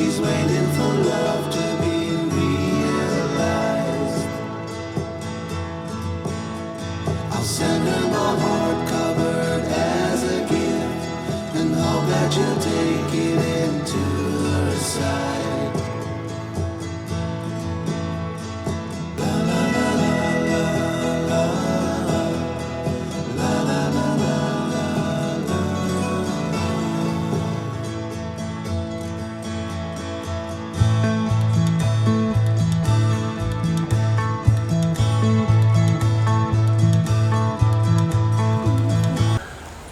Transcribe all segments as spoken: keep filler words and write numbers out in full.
She's waiting for love to be realized. I'll send her my heart covered as a gift, and hope that you'll take it into her side.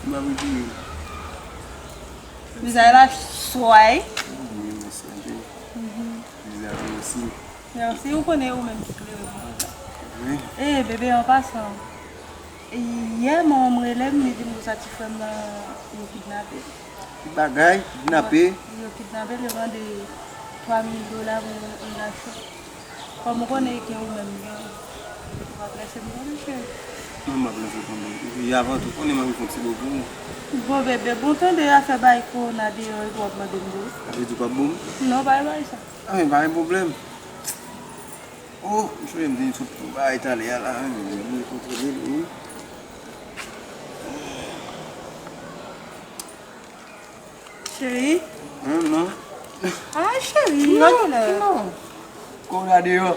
Mwen ap retire. Vizaj la sway. Wi, mèsi anpil. Vizaj la osi. Mèsi, ou konnen ou menm ki klere pou mwen sa. Wi. E, bebe, an pasan, yè manman m rele m, li di m konsa ti frè m nan, yo kidnape l. Ki bagay, kidnape? Yo kidnape l, yo mande twa mil dola pou yon, yon lajan. Kòm ou konnen gen ou menm, gen ou pa plese m tande, cheri. Non, m ap lese tande. Epi avan tou, konnen m ap fè yon ti bo pou ou. Bon, bebe, bon, tande afè bay kowona deyò epi w ap mande m dlo. Sa vle di w p ap bo m? Non, pa bay sa. A, men pa gen pwoblèm. Oh, m sonje m te sot pou bagay talè a la, men m kontrole l, wi. Cheri. Hum, non. Ah, cheri, non, non. Kowona deyò.